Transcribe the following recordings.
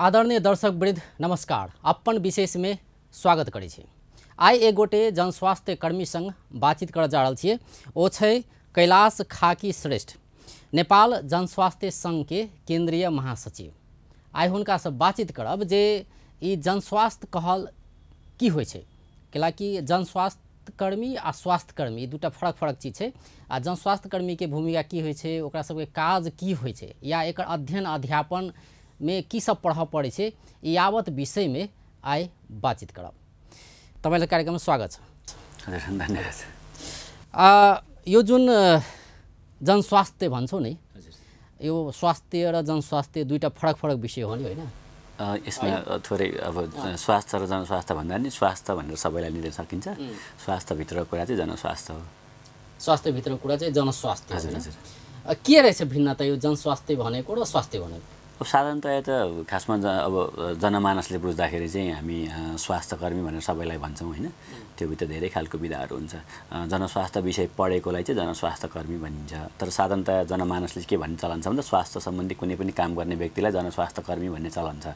आदरणीय दर्शक वृद्ध नमस्कार। अपन विशेष में स्वागत करै छी। आइ एक गोटे जनस्वास्थ्य कर्मी संग बातचीत कर जा रहल छियै। ओ छै कैलाश खाकी श्रेष्ठ, नेपाल जनस्वास्थ्य संघ के केंद्रीय महासचिव। आइ हुनका से बातचीत करब जे ई जनस्वास्थ्य कहल की होइ छै, कैलाकि जनस्वास्थ्य कर्मी आ स्वास्थ्य कर्मी ई दूटा फरक चीज छै। आ जनस्वास्थ्य कर्मी के भूमिका की होइ छै, ओकरा सबके काज की होइ छै, या एकर अध्ययन अध्यापन में की सब पढ़ पड़े छै, यावत विषय में आइ बातचीत करब। तपाईलाई कार्यक्रममा स्वागत छ। धन्यवाद। यो जुन जनस्वास्थ्य भन्छौ नि, यो स्वास्थ्य र जनस्वास्थ्य दुईटा फरक विषय हो नि, होइन? यसमा थोरै अब स्वास्थ्य र जनस्वास्थ्य भन्दा नि स्वास्थ्य भनेर सबैलाई लिन सकिन्छ। स्वास्थ्यभित्रको कुरा चाहिँ जनस्वास्थ्य हो। स्वास्थ्यभित्रको कुरा चाहिँ जनस्वास्थ्य। के रहेछ भिन्नता यो जनस्वास्थ्य भनेको र स्वास्थ्य भनेको? अब साधारणतया त खासमा अब जनमानसले बुझ्दाखेरि चाहिँ हामी स्वास्थ्यकर्मी भनेर सबैलाई भन्छौँ, होइन? त्योभित्र धेरै खालको विधाहरू हुन्छ। जनस्वास्थ्य विषय पढेकोलाई चाहिँ जनस्वास्थ्यकर्मी भनिन्छ। तर साधारणतया जनमानसले के भन्ने चलन छ भन्दा स्वास्थ्य सम्बन्धी कुनै पनि काम गर्ने व्यक्तिलाई जनस्वास्थ्यकर्मी भन्ने चलन छ।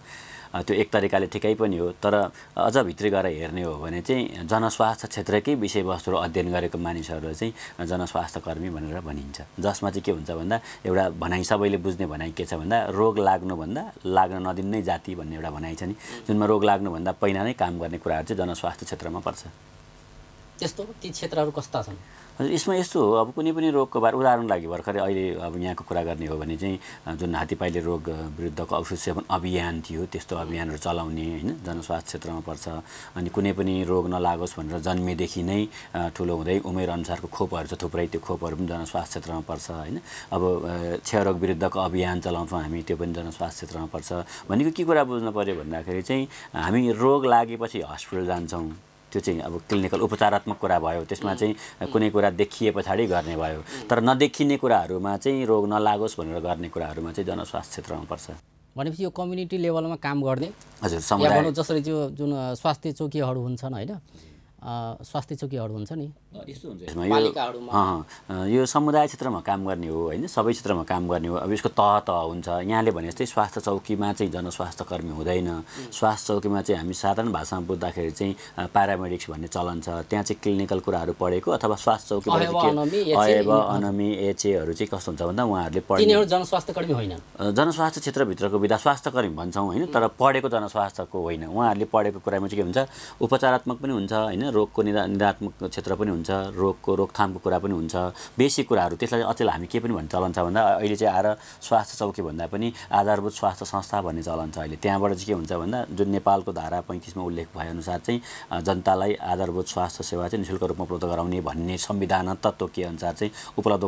त्यो एक तरिकाले ठिकै पनि हो, तर अझ भित्री गएर हेर्ने हो भने चाहिँ जनस्वास्थ्य क्षेत्रकै विषयवस्तुहरू अध्ययन गरेको मानिसहरूलाई चाहिँ जनस्वास्थ्यकर्मी भनेर भनिन्छ। जसमा चाहिँ के हुन्छ भन्दा एउटा भनाइ, सबैले बुझ्ने भनाइ के छ भन्दा रोग लाग्नुभन्दा लाग्न नदिनु नै जाति भन्ने एउटा भनाइ छ नि, जुनमा रोग लाग्नुभन्दा पहिला नै काम गर्ने कुराहरू चाहिँ जनस्वास्थ्य क्षेत्रमा पर्छ। त्यस्तो ती क्षेत्रहरू कस्ता छन्? हजुर, यसमा यस्तो हो, अब कुनै पनि रोगको बारे उदाहरण लागि भर्खरै अहिले अब यहाँको कुरा गर्ने हो भने चाहिँ जुन हात्तीपाइले रोग विरुद्धको औषध सेवन अभियान थियो, त्यस्तो अभियानहरू चलाउने, होइन, जनस्वास्थ्य क्षेत्रमा पर्छ। अनि कुनै पनि रोग नलागोस् भनेर जन्मेदेखि नै ठुलो हुँदै उमेर अनुसारको खोपहरू छ थुप्रै, त्यो खोपहरू पनि जनस्वास्थ्य क्षेत्रमा पर्छ, होइन। अब क्षयरोग विरुद्धको अभियान चलाउँछौँ हामी, त्यो पनि जनस्वास्थ्य क्षेत्रमा पर्छ। भनेको के कुरा बुझ्नु पऱ्यो भन्दाखेरि चाहिँ हामी रोग लागेपछि हस्पिटल जान्छौँ, त्यो चाहिँ अब क्लिनिकल उपचारात्मक कुरा भयो। त्यसमा चाहिँ कुनै कुरा देखिए पछाडि गर्ने भयो। तर नदेखिने कुराहरूमा चाहिँ रोग नलागोस् भनेर गर्ने कुराहरूमा चाहिँ जनस्वास्थ्य क्षेत्रमा पर्छ। भनेपछि यो कम्युनिटी लेभलमा काम गर्ने, हजुर, समुदाय जसरी त्यो जुन स्वास्थ्य चौकीहरू हुन्छन्, होइन, स्वास्थ्य चौकीहरू हुन्छ नि, यस्तो हुन्छ यसमा यो समुदाय क्षेत्रमा काम गर्ने हो, होइन, सबै क्षेत्रमा काम गर्ने हो। अब यसको तह हुन्छ। यहाँले भने जस्तै स्वास्थ्य चौकीमा चाहिँ जनस्वास्थ्य कर्मी हुँदैन। स्वास्थ्य चौकीमा चाहिँ हामी साधारण भाषामा बुझ्दाखेरि चाहिँ प्यारामेडिक्स भन्ने चलन छ। त्यहाँ चाहिँ क्लिनिकल कुराहरू पढेको अथवा स्वास्थ्य चौकीमा अयब अनमी एचएहरू चाहिँ कस्तो हुन्छ भन्दा उहाँहरूले पढ्ने जनस्वास्थ्य कर्मी होइन, जनस्वास्थ्य क्षेत्रभित्रको विधा स्वास्थ्य कर्मी भन्छौँ, होइन, तर पढेको जनस्वास्थ्यको होइन। उहाँहरूले पढेको कुरामा चाहिँ के हुन्छ, उपचारात्मक पनि हुन्छ, होइन, रोगको निदात्मक क्षेत्र पनि हुन्छ, रोगको रोकथामको कुरा पनि हुन्छ, बेसिक कुराहरू। त्यसलाई अचेल हामी के पनि भन्ने चलन छ भन्दा अहिले चाहिँ आएर स्वास्थ्य चौकी भन्दा पनि आधारभूत स्वास्थ्य संस्था भन्ने चलन छ अहिले। त्यहाँबाट चाहिँ के हुन्छ भन्दा जुन नेपालको धारा 35 मा उल्लेख भएअनुसार चाहिँ जनतालाई आधारभूत स्वास्थ्य सेवा चाहिँ निःशुल्क रूपमा उपलब्ध गराउने भन्ने संविधान तत्त्व के अनुसार चाहिँ उपलब्ध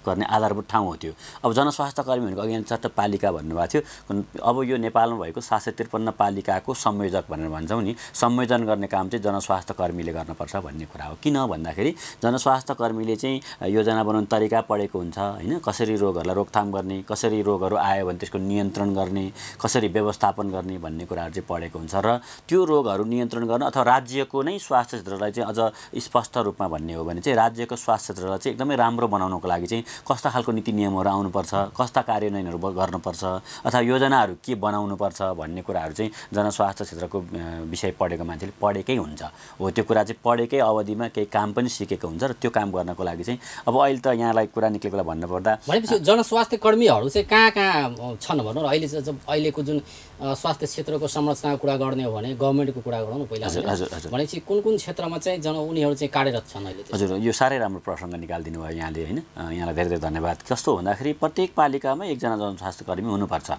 गर्ने आधारभूत ठाउँ हो त्यो। अब जनस्वास्थ्य कर्मी भनेको अघि 4 पालिका भन्नुभएको थियो। अब यो नेपालमा भएको 753 पालिकाको संयोजक भनेर भन्छौँ नि, संयोजन गर्ने काम चाहिँ जनस्वास्थ्य कर्मीले गर्नुपर्छ भन्ने कुरा हो। किन भन्दाखेरि जनस्वास्थ्य कर्मीले चाहिँ योजना बनाउने तरिका पढेको हुन्छ, होइन, कसरी रोगहरूलाई रोकथाम गर्ने, कसरी रोगहरू आयो भने त्यसको नियन्त्रण गर्ने, कसरी व्यवस्थापन गर्ने भन्ने कुराहरू चाहिँ पढेको हुन्छ। र त्यो रोगहरू नियन्त्रण गर्न अथवा राज्यको नै स्वास्थ्य क्षेत्रलाई चाहिँ अझ स्पष्ट रूपमा भन्ने हो भने चाहिँ राज्यको स्वास्थ्य क्षेत्रलाई चाहिँ एकदमै राम्रो बनाउनको लागि चाहिँ कस्ता खालको नीति नियमहरू आउनुपर्छ, कस्ता कार्यान्वयनहरू गर्नुपर्छ, अथवा योजनाहरू के बनाउनुपर्छ भन्ने कुराहरू चाहिँ जनस्वास्थ्य क्षेत्रको विषय पढेको मान्छेले पढेकै हुन्छ हो। त्यो कुरा चाहिँ पढेकै अवधिमा केही काम पनि सिकेको हुन्छ र त्यो काम गर्नको लागि चाहिँ अब अहिले त यहाँलाई कुरा निक्लेकोलाई भन्नुपर्दा भनेपछि जनस्वास्थ्य कर्मीहरू चाहिँ कहाँ छन् भनौँ। अहिलेको जुन स्वास्थ्य क्षेत्रको संरचनाको कुरा गर्ने हो भने गभर्मेन्टको कुरा गरौँ पहिला। भनेपछि कुन क्षेत्रमा चाहिँ उनीहरू चाहिँ कार्यरत छन् अहिले? हजुर, यो साह्रै राम्रो प्रसङ्ग निकालिदिनु भयो यहाँले, होइन। यहाँलाई धेरै धेरै धन्यवाद। कस्तो भन्दाखेरि प्रत्येक पालिकामा एकजना जनस्वास्थ्य कर्मी हुनुपर्छ।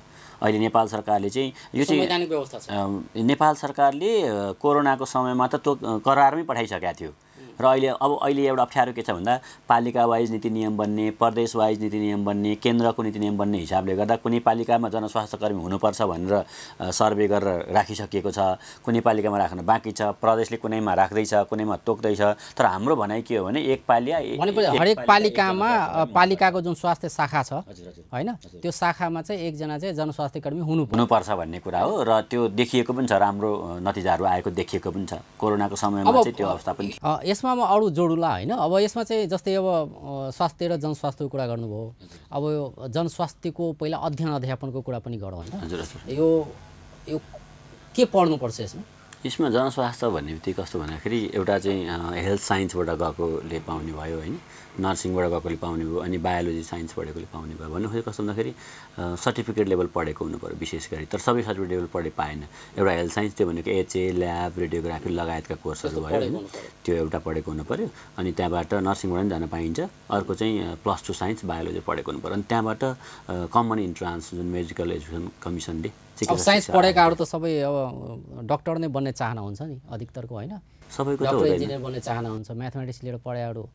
अहिले नेपाल सरकारले चाहिँ यो चाहिँ संवैधानिक व्यवस्था छ। नेपाल सरकारले कोरोनाको समयमा त त्यो करारमै पठाइसकेको थियो। र अहिले एउटा अप्ठ्यारो के छ भन्दा पालिका वाइज नीति नियम बन्ने, प्रदेश वाइज नीति नियम बन्ने, केन्द्रको नीति नियम बन्ने हिसाबले गर्दा कुनै पालिकामा जनस्वास्थ्य कर्मी हुनुपर्छ भनेर सर्वे गरेर राखिसकिएको छ, कुनै पालिकामा राख्न बाँकी छ, प्रदेशले कुनैमा राख्दैछ, कुनैमा तोक्दैछ। तर हाम्रो भनाइ के हो भने एक पालिका हरेक पालिकामा पालिकाको जुन स्वास्थ्य शाखा छ, होइन, त्यो शाखामा चाहिँ एकजना चाहिँ जनस्वास्थ्य कर्मी हुनुपर्छ भन्ने कुरा हो। र त्यो देखिएको पनि छ, राम्रो नतिजाहरू आएको देखिएको पनि छ। कोरोनाको समयमा चाहिँ त्यो अवस्था पनि यसमा म अरू जोडुला, होइन। अब यसमा चाहिँ जस्तै अब स्वास्थ्य र जनस्वास्थ्यको कुरा गर्नुभयो, अब यो जनस्वास्थ्यको पहिला अध्ययन अध्यापनको कुरा पनि गरौँ, होइन। यो यो के पढ्नुपर्छ यसमा? यसमा जनस्वास्थ्य भन्ने बित्तिकै कस्तो भन्दाखेरि एउटा चाहिँ हेल्थ साइन्सबाट गएकोले पाउने भयो होइन, नर्सिङबाट गएकोले पाउने भयो, अनि बायोलोजी साइन्स पढेकोले पाउने भयो। भन्नु खोजेको कस्तो भन्दाखेरि सर्टिफिकेट लेभल पढेको हुनु पऱ्यो विशेष गरी, तर सबै सर्टिफिकेट लेभल पढे पाएन। एउटा हेल्थ साइन्स त्यो भनेको एचए, ल्याब, रेडियोग्राफी लगायतका कोर्सहरू भयो होइन, त्यो एउटा पढेको हुनु पऱ्यो। अनि त्यहाँबाट नर्सिङबाट पनि जान पाइन्छ। अर्को चाहिँ +2 साइन्स बायोलोजी पढेको हुनु पऱ्यो। अनि त्यहाँबाट कमन इन्ट्रान्स जुन मेडिकल एजुकेसन कमिसनले अब साइन्स पढेकाहरू त सबै अब डक्टर नै बन्ने चाहना हुन्छ नि अधिकतरको होइन, सबैको डक्टर इन्जिनियर बन्ने चाहना हुन्छ। म्याथमेटिक्स लिएर पढाहरू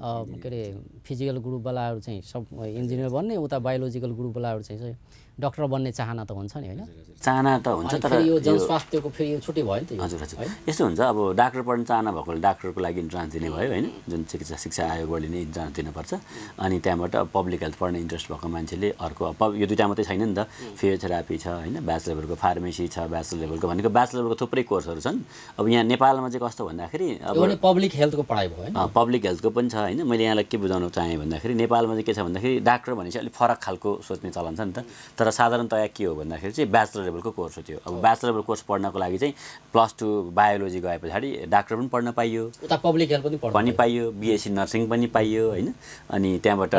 के अरे फिजिकल ग्रुपवालाहरू चाहिँ सब इन्जिनियर बन्ने, उता बायोलोजिकल ग्रुपवालाहरू चाहिँ डक्टर बन्ने चाहना त हुन्छ नि होइन, चाहना त हुन्छ। तर यो जनस्वास्थ्यको फेरि यो छुट्टै भयो नि त। हजुर हजुर यस्तो हुन्छ, अब डाक्टर पढ्न चाहना भएकोले डाक्टरको लागि इन्ट्रान्स दिने भयो होइन, जुन चिकित्सा शिक्षा आयोगले नै इन्ट्रान्स दिनुपर्छ। अनि त्यहाँबाट पब्लिक हेल्थ पढ्ने इन्ट्रेस्ट भएको मान्छेले अर्को यो दुईवटा मात्रै छैन नि त, फिजियोथेरापी छ होइन, ब्याचलर लेभलको फार्मेसी छ, ब्याचलर लेभलको भनेको ब्याचलर लेभलको थुप्रै कोर्सहरू छन्। अब यहाँ नेपालमा चाहिँ कस्तो भन्दाखेरि अब पब्लिक हेल्थको पढाइ भयो होइन, पब्लिक हेल्थको पनि छ होइन। मैले यहाँलाई के बुझाउन चाहेँ भन्दाखेरि नेपालमा चाहिँ के छ भन्दाखेरि डाक्टर भनेपछि अलिक फरक खालको सोच्ने चलन छ नि त। तर साधारणतया के हो भन्दाखेरि चाहिँ ब्याचलर लेभलको कोर्स हो त्यो। अब ब्याचलर लेभल कोर्स पढ्नको लागि चाहिँ +2 बायोलोजी गए पछाडि डाक्टर पनि पढ्न पाइयो, उता पब्लिक हेल्थ पनि पाइयो, बिएससी नर्सिङ पनि पाइयो होइन। अनि त्यहाँबाट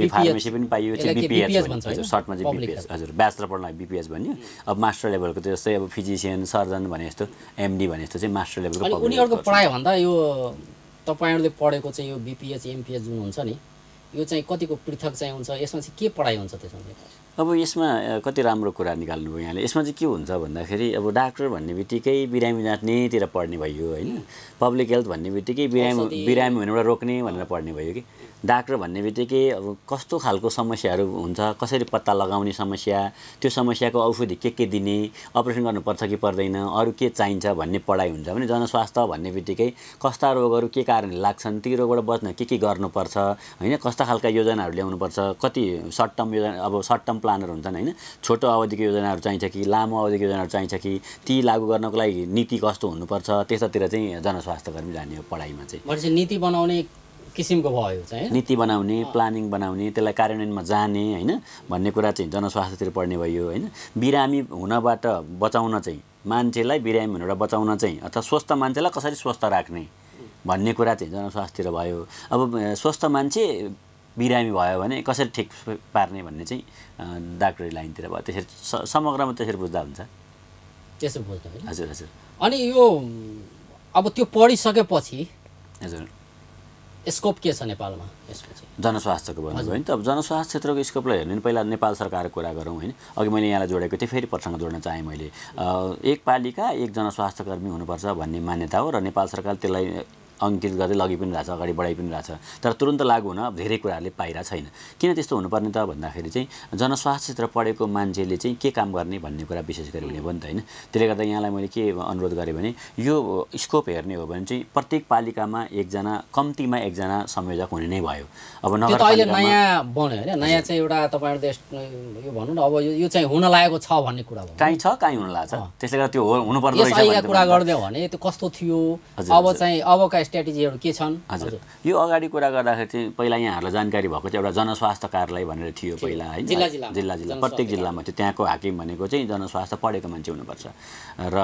फार्मेसी पनि पाइयो, चाहिँ बिपिएच भन्छ हजुर, सर्टमा चाहिँ बिपिएच हजुर, ब्याचलर पढ्नलाई बिपिएच भन्यो। अब मास्टर लेभलको त्यो जस्तै अब फिजिसियन, सर्जन भने जस्तो, एमडी भने जस्तो चाहिँ मास्टर लेभलको। अनि उनीहरूको पढाइ भन्दा यो तपाईँहरूले पढेको चाहिँ यो बिपिएच एमपिएच जुन हुन्छ नि, यो चाहिँ कतिको पृथक चाहिँ हुन्छ, यसमा चाहिँ के पढाइ हुन्छ त्यसमा? अब यसमा कति राम्रो कुरा निकाल्नुभयो यहाँले। यसमा चाहिँ के हुन्छ भन्दाखेरि अब डाक्टर भन्ने बित्तिकै बिरामी जाँच्नेतिर पढ्ने भयो होइन, पब्लिक हेल्थ भन्ने बित्तिकै बिरामी हुनेबाट रोक्ने भनेर पढ्ने भयो कि, डाक्टर भन्ने बित्तिकै अब कस्तो खालको समस्याहरू हुन्छ, कसरी पत्ता लगाउने समस्या, त्यो समस्याको औषधि के दिने, अपरेसन गर्नुपर्छ कि पर्दैन, अरू के चाहिन्छ भन्ने पढाइ हुन्छ भने जनस्वास्थ्य भन्ने बित्तिकै कस्ता रोगहरू के कारणले लाग्छन्, ती रोगबाट बच्न के गर्नुपर्छ होइन, कस्ता खालका योजनाहरू ल्याउनुपर्छ, कति सर्ट टर्म योजना, अब सर्ट टर्म प्लानहरू हुन्छन् होइन, छोटो अवधिको योजनाहरू चाहिन्छ कि लामो अवधिको योजनाहरू चाहिन्छ कि, ती लागू गर्नको लागि नीति कस्तो हुनुपर्छ, त्यतातिर चाहिँ जनस्वास्थ्यकर्मी जाने हो पढाइमा चाहिँ। नीति बनाउने किसिमको भयो चाहिँ, नीति बनाउने, प्लानिङ बनाउने, त्यसलाई कार्यान्वयनमा जाने होइन भन्ने कुरा चाहिँ जनस्वास्थ्यतिर पढ्ने भयो होइन। बिरामी हुनबाट बचाउन चाहिँ, मान्छेलाई बिरामी हुनबाट बचाउन चाहिँ अथवा स्वस्थ मान्छेलाई कसरी स्वस्थ राख्ने भन्ने कुरा चाहिँ जनस्वास्थ्यतिर भयो। अब स्वस्थ मान्छे बिरामी भयो भने कसरी ठिक पार्ने भन्ने चाहिँ डाक्टरी लाइनतिर भयो। त्यसरी समग्रमा त्यसरी बुझ्दा हुन्छ, त्यसो बुझ्दा हजुर हजुर। अनि यो अब त्यो पढिसकेपछि हजुर स्कोप के छ नेपालमा यसपछि? जनस्वास्थ्यको भन्नुभयो नि त। अब जनस्वास्थ्य क्षेत्रको स्कोपलाई हेर्ने पहिला नेपाल सरकारको कुरा गरौँ होइन। अघि मैले यहाँलाई जोडेको थिएँ, फेरि प्रसङ्ग जोड्न चाहेँ मैले। एक पालिका एक जनस्वास्थ्यकर्मी हुनुपर्छ भन्ने मान्यता हो र नेपाल सरकार त्यसलाई अङ्कित गर्दै लगी पनि रहेछ, अगाडि बढाइ पनि रहेछ। तर तुरन्त लागू हुन अब धेरै कुराहरूले पाइरहेको छैन। किन त्यस्तो हुनुपर्ने त भन्दाखेरि चाहिँ जनस्वास्थ्य क्षेत्र पढेको मान्छेले चाहिँ के काम गर्ने भन्ने कुरा विशेष गरी हुने भयो नि त होइन। त्यसले गर्दा यहाँलाई मैले के अनुरोध गरेँ भने यो स्कोप हेर्ने हो भने चाहिँ प्रत्येक पालिकामा एकजना, कम्तीमा एकजना संयोजक हुने नै भयो। अब अहिले नयाँ बन्यो होइन, नयाँ चाहिँ एउटा तपाईँहरूले यो भन्नु न, अब यो चाहिँ हुन लागेको छ भन्ने कुरा हो। काहीँ छ, काहीँ हुन लाग्छ, त्यसले गर्दा त्यो हुनुपर्दो रहेछ कुरा गरिदियो भने त्यो कस्तो थियो, अब चाहिँ अबका स्ट्र्याटेजीहरू के छन्? हजुर, यो अगाडि कुरा गर्दाखेरि चाहिँ पहिला यहाँहरूलाई जानकारी भएको चाहिँ एउटा जनस्वास्थ्य कार्यालय भनेर थियो पहिला होइन, जिल्ला प्रत्येक जिल्लामा थियो। त्यहाँको हाकिम भनेको चाहिँ जनस्वास्थ्य पढेको मान्छे हुनुपर्छ र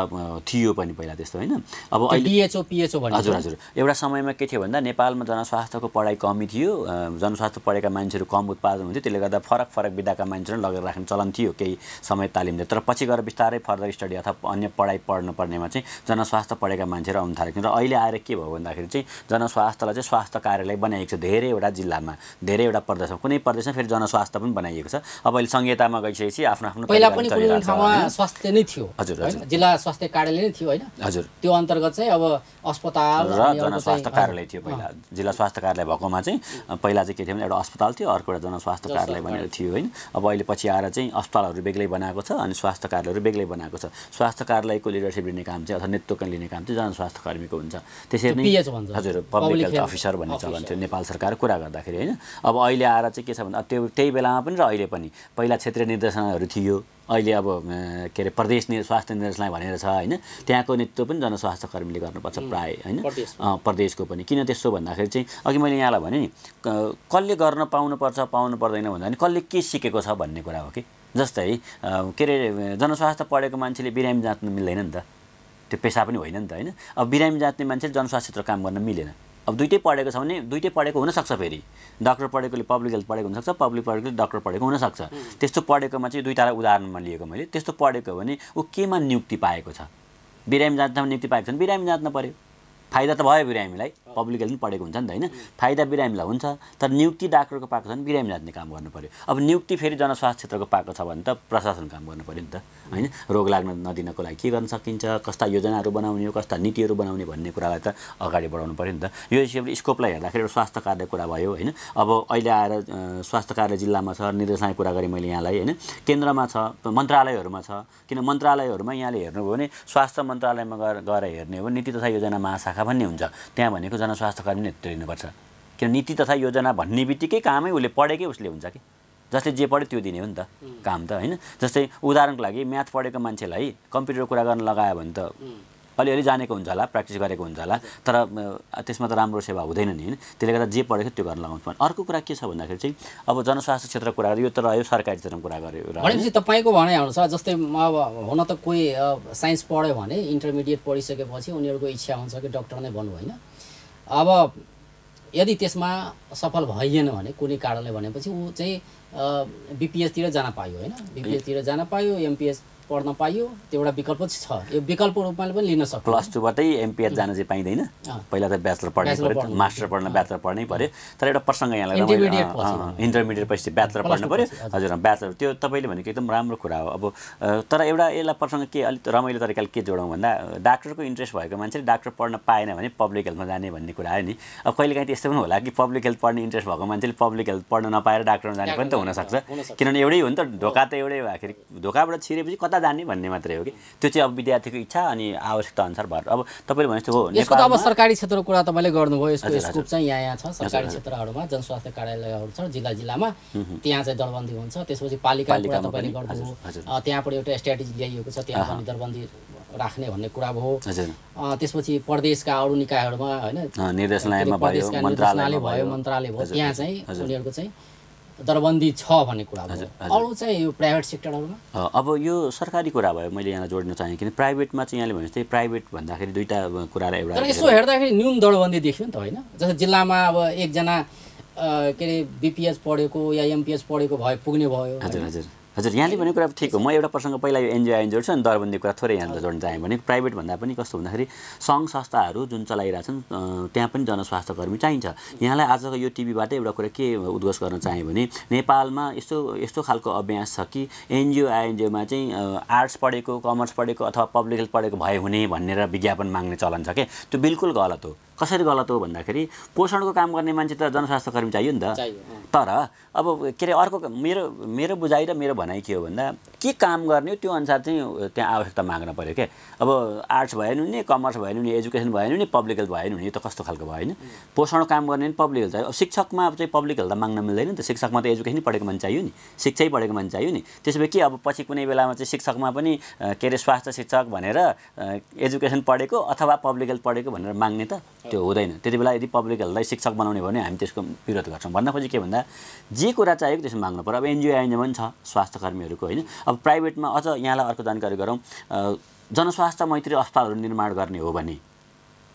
थियो पनि पहिला त्यस्तो होइन। अब अहिले पिएचओ भन्ने हजुर हजुर, एउटा समयमा के थियो भन्दा नेपालमा जनस्वास्थ्यको पढाइ कमी थियो, जनस्वास्थ्य पढेका मान्छेहरू कम उत्पादन हुन्थ्यो, त्यसले गर्दा फरक विधाका मान्छेहरू लगेर राख्ने चलन थियो केही समय तालिम दिएर। तर पछि गएर बिस्तारै फर्दर स्टडी अथवा अन्य पढाइ पढ्नुपर्नेमा चाहिँ जनस्वास्थ्य पढेका मान्छेहरू आउनु थालेको र अहिले आएर के भयो भन्दाखेरि चाहिँ जनस्वास्थ्यलाई चाहिँ स्वास्थ्य कार्यालय बनाइएको छ धेरैवटा जिल्लामा, धेरैवटा प्रदेशमा। कुनै प्रदेशमा फेरि जनस्वास्थ्य पनि बनाइएको छ। अब अहिले संहितामा गइसकेपछि आफ्नो पहिला पनि कुनै ठाउँमा स्वास्थ्य नै थियो, हजुर हजुर, जिल्ला स्वास्थ्य कार्यालय नै थियो होइन, हजुर, त्यो अन्तर्गत चाहिँ अब अस्पताल र जनस्वास्थ्य कार्यालय थियो। पहिला जिल्ला स्वास्थ्य कार्यालय भएकोमा चाहिँ पहिला चाहिँ के थियो भने एउटा अस्पताल थियो, अर्को एउटा जनस्वास्थ्य कार्यालय भनेर थियो होइन। अब अहिले पछि आएर चाहिँ अस्पतालहरू बेग्लै बनाएको छ अनि स्वास्थ्य कार्यालयहरू बेग्लै बनाएको छ। स्वास्थ्य कार्यालयको लिडरसिप लिने काम चाहिँ अथवा नेतृत्व लिने काम चाहिँ जनस्वास्थ्य कर्मीको हुन्छ। त्यसरी नै हजुर पब्लिक हेल्थ अफिसर भन्ने चलन थियो नेपाल सरकार कुरा गर्दाखेरि होइन। अब अहिले आएर चाहिँ के छ भन्दा त्यो त्यही बेलामा पनि र अहिले पनि पहिला क्षेत्रीय निर्देशनालयहरू थियो, अहिले अब के अरे प्रदेश स्वास्थ्य निर्देशनालय भनेर छ होइन। त्यहाँको नेतृत्व पनि जनस्वास्थ्य कर्मीले गर्नुपर्छ प्राय होइन, प्रदेशको पनि। किन त्यस्तो भन्दाखेरि चाहिँ अघि मैले यहाँलाई भने नि कसले गर्न पाउनुपर्छ पाउनु पर्दैन भन्दा पनि कसले के सिकेको छ भन्ने कुरा हो कि जस्तै के अरे जनस्वास्थ्य पढेको मान्छेले बिरामी जाँच्न मिल्दैन नि त, त्यो पेसा पनि होइन नि त होइन। अब बिरामी जाँच्ने मान्छेले जनस्वास्थ्य क्षेत्र काम गर्न मिलेन। अब दुइटै पढेको छ भने दुइटै पढेको हुनसक्छ, फेरि डाक्टर पढेकोले पब्लिक हेल्थ पढेको हुनसक्छ, पब्लिक पढेकोले डाक्टर पढेको हुनसक्छ। त्यस्तो पढेकोमा चाहिँ दुईवटा उदाहरणमा लिएको मैले, त्यस्तो पढेको भने ऊ केमा नियुक्ति पाएको छ, बिरामी जाँच्नमा नियुक्ति पाएको छ भने बिरामी जाँच्न पऱ्यो, फाइदा त भयो बिरामीलाई, पब्लिक हेल्थ पनि पढेको हुन्छ नि त होइन, फाइदा बिरामीलाई हुन्छ। तर नियुक्ति डाक्टरको पाएको छ भने बिरामी जाँच्ने काम गर्नु पऱ्यो। अब नियुक्ति फेरि जनस्वास्थ्य क्षेत्रको पाएको छ भने त प्रशासन काम गर्नु पऱ्यो नि त होइन। रोग लाग्न नदिनको लागि के गर्न सकिन्छ, कस्ता योजनाहरू बनाउने हो, कस्ता नीतिहरू बनाउने भन्ने कुरालाई त अगाडि बढाउनु पऱ्यो नि त। यो हिसाबले स्कोपलाई हेर्दाखेरि एउटा स्वास्थ्य कार्य कुरा भयो होइन। अब अहिले आएर स्वास्थ्य कार्य जिल्लामा छ, निर्देशनाले कुरा गरेँ मैले यहाँलाई होइन, केन्द्रमा छ, मन्त्रालयहरूमा छ। किन मन्त्रालयहरूमा यहाँले हेर्नुभयो भने स्वास्थ्य मन्त्रालयमा गएर हेर्ने हो भने नीति तथा योजना महाशाखा भन्ने हुन्छ, त्यहाँ भनेको जनस्वास्थ्य कर्मी नेतृत्व लिनुपर्छ। किन नीति तथा योजना भन्ने बित्तिकै कामै उसले पढेकै उसले हुन्छ कि, जसले जे पढ्यो त्यो दिने हो नि त काम त होइन। जस्तै उदाहरणको लागि म्याथ पढेको मान्छेलाई कम्प्युटर कुरा गर्न लगायो भने त अलिअलि जानेको हुन्छ होला, प्र्याक्टिस गरेको हुन्छ होला, तर त्यसमा त राम्रो सेवा हुँदैन नि होइन। त्यसले गर्दा जे पढेको त्यो गर्न लगाउनु पर्छ। अर्को कुरा के छ भन्दाखेरि चाहिँ अब जनस्वास्थ्य क्षेत्र कुरा यो त रह्यो, सरकारी क्षेत्रमा कुरा गऱ्यो भनेपछि तपाईँको भनाइ अनुसार जस्तै अब हुन त कोही साइन्स पढ्यो भने इन्टरमिडिएट पढिसकेपछि उनीहरूको इच्छा हुन्छ कि डक्टर नै बन्नु होइन। अब यदि त्यसमा सफल भइएन भने कुनै कारणले भनेपछि ऊ चाहिँ बिपिएसतिर जान पायो होइन, बिपिएसतिर जान पायो, एमपिएस पढ्न पाइयो, त्यो एउटा विकल्प छ। यो विकल्प रूपमा पनि लिन सक्छ। प्लस टूबाटै एमपिएच जान चाहिँ पाइँदैन, पहिला त ब्याचलर पढ्नै पऱ्यो, मास्टर पढ्न ब्याचलर पढ्नै पऱ्यो। तर एउटा प्रसङ्ग यहाँलाई इन्टरमिडिएट पछि ब्याचलर पढ्नु पऱ्यो। हजुर ब्याचलर त्यो तपाईँले भनेको एकदम राम्रो कुरा हो। अब तर एउटा यसलाई प्रसङ्ग के अलिक रमाइलो तरिकाले के जोडौँ भन्दा डाक्टरको इन्ट्रेस्ट भएको मान्छेले डाक्टर पढ्न पाएन भने पब्लिक हेल्थमा जाने भन्ने कुरा आयो नि। अब कहिलेकाहीँ त्यस्तो पनि होला कि पब्लिक हेल्थ पढ्ने इन्ट्रेस्ट भएको मान्छेले पब्लिक हेल्थ पढ्न नपाएर डाक्टरमा जाने पनि त हुनसक्छ, किनभने एउटै हो नि त, ढोका त एउटै भएखेरि ढोकाबाट छिरेपछि कता जाने भन्ने मात्रै हो कि। त्यो चाहिँ अब विद्यार्थीको इच्छा अनि आवश्यकता अनुसार भएर अब तपाईँले भनेको हो यसको त अब सरकारी क्षेत्रको कुरा तपाईँले गर्नुभयो, यसको स्कोप चाहिँ यहाँ छ। सरकारी क्षेत्रहरूमा जनस्वास्थ्य कार्यालयहरू छ जिल्ला-जिल्लामा, त्यहाँ चाहिँ दरबन्दी हुन्छ। त्यसपछि पालिकाको कुरा तपाईँले गर्नुभयो, त्यहाँबाट एउटा स्ट्राटेजी ल्याइएको छ, त्यहाँ पनि दरबन्दी राख्ने भन्ने कुरा भयो। त्यसपछि प्रदेशका अरू निकायहरूमा होइन निर्देशनालयमा भयो, मन्त्रालय भयो, त्यहाँ चाहिँ उनीहरूको चाहिँ दरबन्दी छ भन्ने कुरा भयो। अरू चाहिँ यो प्राइभेट सेक्टरहरूमा अब यो सरकारी कुरा भयो, मैले यहाँ जोड्न चाहेँ किन प्राइभेटमा चाहिँ यहाँले भनेपछि प्राइभेट भन्दाखेरि दुईवटा कुरालाई एउटा तर यसो हेर्दाखेरि न्यून दरबन्दी देखियो नि त होइन। जस्तै जिल्लामा अब एकजना के अरे बिपिएच पढेको या एमपिएच पढेको भए पुग्ने भयो। हजुर हजुर हजुर यहाँले भनेको कुरा ठिक हो। म एउटा प्रसङ्ग पहिला यो एनजिओ जोड्छु अनि दरबन्दी कुरा थोरै यहाँलाई जोड्न चाहेँ भने प्राइभेट भन्दा पनि कस्तो भन्दाखेरि सङ्घ संस्थाहरू जुन चलाइरहेछन् त्यहाँ पनि जनस्वास्थ्य कर्मी चाहिन्छ। यहाँलाई आजको यो टिभीबाट एउटा कुरा के उद्घोष गर्न चाहेँ भने नेपालमा यस्तो खालको अभ्यास छ कि एनजिओ आइएनजिओमा चाहिँ आर्ट्स पढेको, कमर्स पढेको अथवा पब्लिक हेल्थ पढेको भयो हुने भनेर विज्ञापन माग्ने चलन छ क्या। त्यो बिल्कुल गलत हो। कसरी गलत हो भन्दाखेरि पोषणको काम गर्ने मान्छे त जनस्वास्थ्य कर्मी चाहियो नि त। तर अब के अरे अर्को मेरो बुझाइ र मेरो भनाइ के हो भन्दा के काम गर्ने हो त्यो अनुसार चाहिँ त्यहाँ आवश्यकता माग्न पऱ्यो क्या। अब आर्ट्स भएन नि, कमर्स भएन नि, एजुकेसन भएन नि, पब्लिक हेल्थ भएन नि, यो त कस्तो खालको भयो होइन। पोषण काम गर्ने नि पब्लिक हेल्थ चाहियो। शिक्षकमा चाहिँ पब्लिक हेल्थ माग्न मिल्दैन नि त। शिक्षकमा त एजुकेसनै पढेको मान्छे चाहियो नि, शिक्षै पढेको मान्छे चाहियो नि। त्यसो भए के अब पछि कुनै बेलामा चाहिँ शिक्षकमा पनि के अरे स्वास्थ्य शिक्षक भनेर एजुकेसन पढेको अथवा पब्लिक हेल्थ पढेको भनेर माग्ने त त्यो हुँदैन। त्यति बेला यदि पब्लिक हेल्थलाई शिक्षक बनाउने भने हामी त्यसको विरोध गर्छौँ। भन्न खोजेको के भन्दा जे कुरा चाहिएको त्यसमा माग्नु पर्यो। अब एनजिओ आइएनजिओ पनि छ स्वास्थ्य कर्मीहरूको होइन। अब प्राइभेटमा अझ यहाँलाई अर्को जानकारी गरौँ, जनस्वास्थ्य मैत्री अस्पतालहरू निर्माण गर्ने हो भने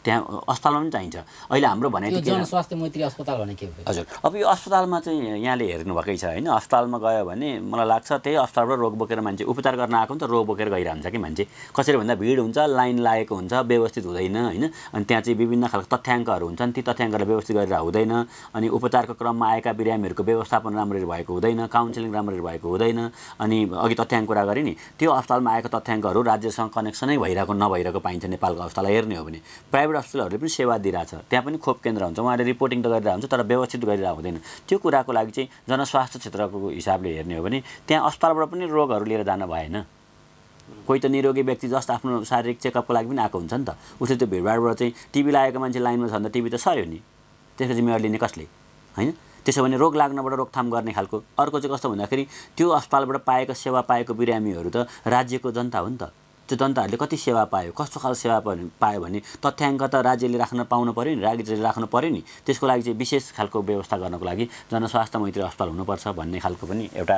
त्यहाँ अस्पतालमा पनि चाहिन्छ। अहिले हाम्रो भनाइ के जनस्वास्थ्य मैत्री अस्पताल भने के हो? हजुर अब यो अस्पतालमा चाहिँ यहाँले हेर्नुभएकै छ होइन। अस्पतालमा गयो भने मलाई लाग्छ त्यही अस्पतालबाट रोग बोकेर मान्छे उपचार गर्न आएको नि त रोग बोकेर गइरहन्छ कि मान्छे। कसरी भन्दा भिड हुन्छ, लाइन लागेको हुन्छ, व्यवस्थित हुँदैन होइन। अनि त्यहाँ चाहिँ विभिन्न खालको तथ्याङ्कहरू हुन्छन्, ती तथ्याङ्कलाई व्यवस्थित गरेर हुँदैन। अनि उपचारको क्रममा आएका बिरामीहरूको व्यवस्थापन राम्ररी भएको हुँदैन, काउन्सिलिङ राम्ररी भएको हुँदैन। अनि अघि तथ्याङ्क कुरा गरेँ नि, त्यो अस्पतालमा आएको तथ्याङ्कहरू राज्यसँग कनेक्सनै भइरहेको नभइरहेको पाइन्छ नेपालको अस्पताललाई हेर्ने हो भने। प्राइभेट अस्पतालहरूले पनि सेवा दिइरहेछ, त्यहाँ पनि खोप केन्द्र हुन्छ, उहाँले रिपोर्टिङ त गरिरहेको हुन्छ तर व्यवस्थित गरिरहेको हुँदैन। त्यो कुराको लागि चाहिँ जनस्वास्थ्य क्षेत्रको हिसाबले हेर्ने हो भने त्यहाँ अस्पतालबाट पनि रोगहरू लिएर जान भएन। कोही त निरोगी व्यक्ति जस्ट आफ्नो शारीरिक चेकअपको लागि पनि आएको हुन्छ नि त। उसले त्यो भिडभाडबाट चाहिँ टिबी लागेको मान्छे लाइनमा छ भने त टिबी त सर्यो नि, त्यसको जिम्मेवारी लिने कसले होइन। त्यसो भने रोग लाग्नबाट रोकथाम गर्ने खालको। अर्को चाहिँ कस्तो भन्दाखेरि त्यो अस्पतालबाट पाएको सेवा पाएको बिरामीहरू त राज्यको जनता हो नि त। त्यो जनताहरूले कति सेवा पायो, कस्तो खालको सेवा पायो भन्ने तथ्याङ्क त राज्यले राख्न पाउनु पर्यो नि, राज्यले राख्नु पर्यो नि। त्यसको लागि चाहिँ विशेष खालको व्यवस्था गर्नको लागि जनस्वास्थ्य मैत्री अस्पताल हुनुपर्छ भन्ने खालको पनि एउटा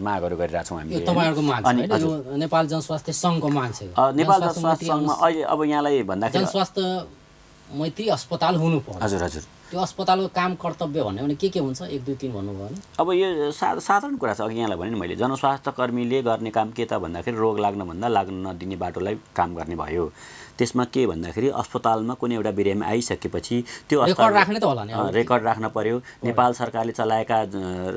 मागहरू गरिरहेको छौँ हामीले। तपाईँहरूको माग छ, नेपाल जनस्वास्थ्य सङ्घको माग छ। नेपाल जनस्वास्थ्य सङ्घमा अहिले अब यहाँलाई भन्दाखेरि जनस्वास्थ्य मैत्री अस्पताल हुनु पर्छ। हजुर हजुर। त्यो अस्पतालको काम कर्तव्य भन्यो भने के हुन्छ, 1 2 3 भन्नुभयो भने? अब यो साधारण कुरा छ। अघि यहाँलाई भने मैले जनस्वास्थ्य कर्मीले गर्ने काम के त भन्दाखेरि रोग लाग्नभन्दा लाग्न नदिने बाटोलाई काम गर्ने भयो। त्यसमा के भन्दाखेरि अस्पतालमा कुनै एउटा बिरामी आइसकेपछि त्यो रेकर्ड राख्ने त होला नि, रेकर्ड राख्न पर्यो। नेपाल सरकारले चलाएका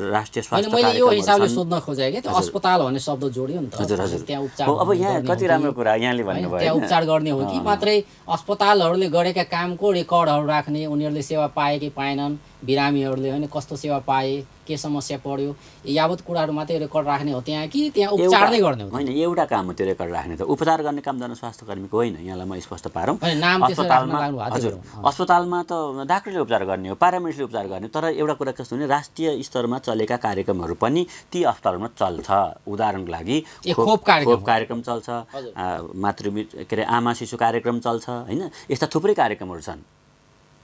राष्ट्रिय स्वास्थ्य मैले यो हिसाबले सोध्न खोजेँ कि त्यो अस्पताल भन्ने शब्द जोडियो नि त। हजुर हजुर। त्यहाँ उपचार अब यहाँ कति राम्रो कुरा यहाँले भन्नुभयो, त्यहाँ उपचार गर्ने हो कि मात्रै अस्पतालहरूले गरेका कामको रेकर्डहरू राख्ने, उनीहरूले सेवा पाए कि पाएनन्, बिरामीहरूले होइन कस्तो सेवा पाए, के समस्या पर्यो, यावत कुराहरू मात्रै रेकर्ड राख्ने हो त्यहाँ कि त्यहाँ उपचार नै गर्ने हो? होइन, एउटा काम हो त्यो रेकर्ड राख्ने। त उपचार गर्ने काम जनस्वास्थ्य कर्मीको होइन, यहाँलाई म स्पष्ट पारौँ। अस्पतालमा हजुर, अस्पतालमा त डाक्टरले उपचार गर्ने हो, प्यारामेडिकले उपचार गर्ने, तर एउटा कुरा कस्तो भने राष्ट्रिय स्तरमा चलेका कार्यक्रमहरू पनि ती अस्पतालमा चल्छ। उदाहरणको लागि खोप कार्यक्रम चल्छ, के अरे आमा शिशु कार्यक्रम चल्छ होइन, यस्ता थुप्रै कार्यक्रमहरू छन्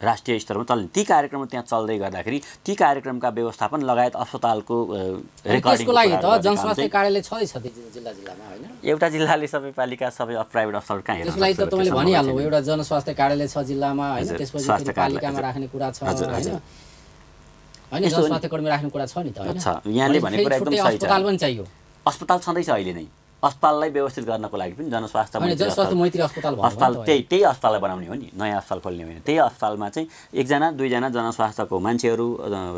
राष्ट्रिय स्तरमा चल्ने। ती कार्यक्रम त्यहाँ चल्दै गर्दाखेरि ती कार्यक्रमका व्यवस्थापन लगायत अस्पतालको रेकर्डिङको लागि त जनस्वास्थ्य कार्यालय छँदैछ जिल्ला जिल्लामा होइन? एउटा जिल्लाले सबै पालिका सबै प्राइभेट अस्पताल कहाँ हेर्छ? त्यसको लागि त तपाईँले भनिहाल्नु, एउटा जनस्वास्थ्य कार्यालय छ जिल्लामा होइन, त्यसपछि पालिकामा राख्ने कुरा छ होइन, होइन जनस्वास्थ्य कर्मी राख्ने कुरा छ नि त होइन? यहाँले भनेको कुरा एकदम सही छ। अस्पताल पनि चाहियो, अस्पताल छँदैछ अहिले नै। अस्पताललाई व्यवस्थित गर्नको लागि पनि जनस्वास्थ्य मैत्री अस्पताल त्यही अस्पताललाई बनाउने हो नि, नयाँ अस्पताल खोल्ने होइन। त्यही अस्पतालमा चाहिँ 1 जना 2 जना जनस्वास्थ्यको मान्छेहरू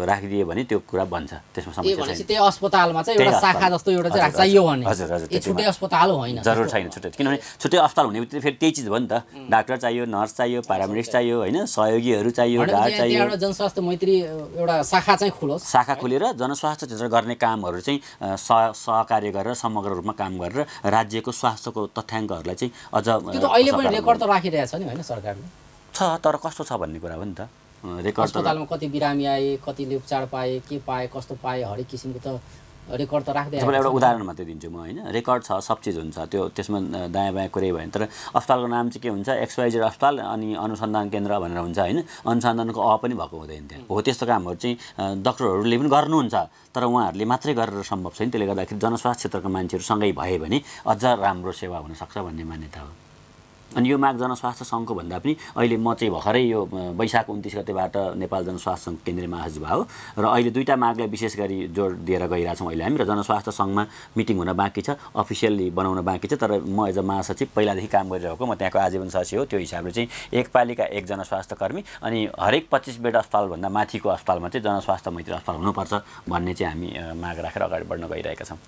राखिदियो भने त्यो कुरा बन्छ, त्यसमा समस्या छैन। त्यही अस्पतालमा चाहिँ एउटा शाखा जस्तो एउटा चाहिँ चाहियो भने हजुर हजुर, छुट्टै अस्पताल होइन, जरुर छैन छुट्टै। किनभने छुट्टै अस्पताल हुने बित्तिकै फेरि त्यही चिज हो नि त, डाक्टर चाहियो, नर्स चाहियो, प्यारामेडिक्स चाहियो होइन, सहयोगीहरू चाहियो, गार्ड चाहियो। एउटा जनस्वास्थ्य मैत्री एउटा शाखा चाहिँ खुलोस्, शाखा खुलेर जनस्वास्थ्य क्षेत्र गर्ने कामहरू चाहिँ सहकार्य गरेर समग्र रूपमा काम गरेर राज्यको स्वास्थ्यको तथ्याङ्कहरूलाई चाहिँ अझ त्यो त अहिले पनि रेकर्ड त राखिरहेछ नि होइन सरकारले? छ, तर कस्तो छ भन्ने कुरा हो नि त। रेकर्ड अस्पतालमा कति बिरामी आए, कतिले उपचार पाए, के पाए, कस्तो पाए, हरेक किसिमको त रेकर्ड त राख्दै। तपाईँलाई एउटा उदाहरण मात्रै दिन्छु म होइन, रेकर्ड छ, सब चिज हुन्छ त्यो, त्यसमा दायाँ बायाँ कुरै भयो। तर अस्पतालको नाम चाहिँ के हुन्छ, XYZ अस्पताल अनि अनुसन्धान केन्द्र भनेर हुन्छ होइन, अनुसन्धानको पनि भएको हुँदैन त्यहाँ। हो त्यस्तो कामहरू चाहिँ डाक्टरहरूले पनि गर्नुहुन्छ, तर उहाँहरूले मात्रै गरेर सम्भव छैन। त्यसले गर्दाखेरि जनस्वास्थ्य क्षेत्रका मान्छेहरू सँगै भए भने अझ राम्रो सेवा हुनसक्छ भन्ने मान्यता हो। अनि यो माग जनस्वास्थ्य सङ्घको भन्दा पनि अहिले म चाहिँ भर्खरै यो वैशाख 29 गतेबाट नेपाल जनस्वास्थ्य सङ्घ केन्द्रीय महासचिव भयो र अहिले दुईटा मागलाई विशेष गरी जोड दिएर गइरहेछौँ अहिले हामी। र जनस्वास्थ्य सङ्घमा मिटिङ हुन बाँकी छ, अफिसियल्ली बनाउन बाँकी छ, तर म एज अ महासचिव पहिलादेखि काम गरिरहेको, म त्यहाँको आजीवन सदस्य हो। त्यो हिसाबले चाहिँ एक पालिका 1 जनस्वास्थ्य कर्मी अनि हरेक 25 बेड अस्पतालभन्दा माथिको अस्पतालमा चाहिँ जनस्वास्थ्य मैत्री अस्पताल हुनुपर्छ भन्ने चाहिँ हामी माग राखेर अगाडि बढ्न गइरहेका छौँ।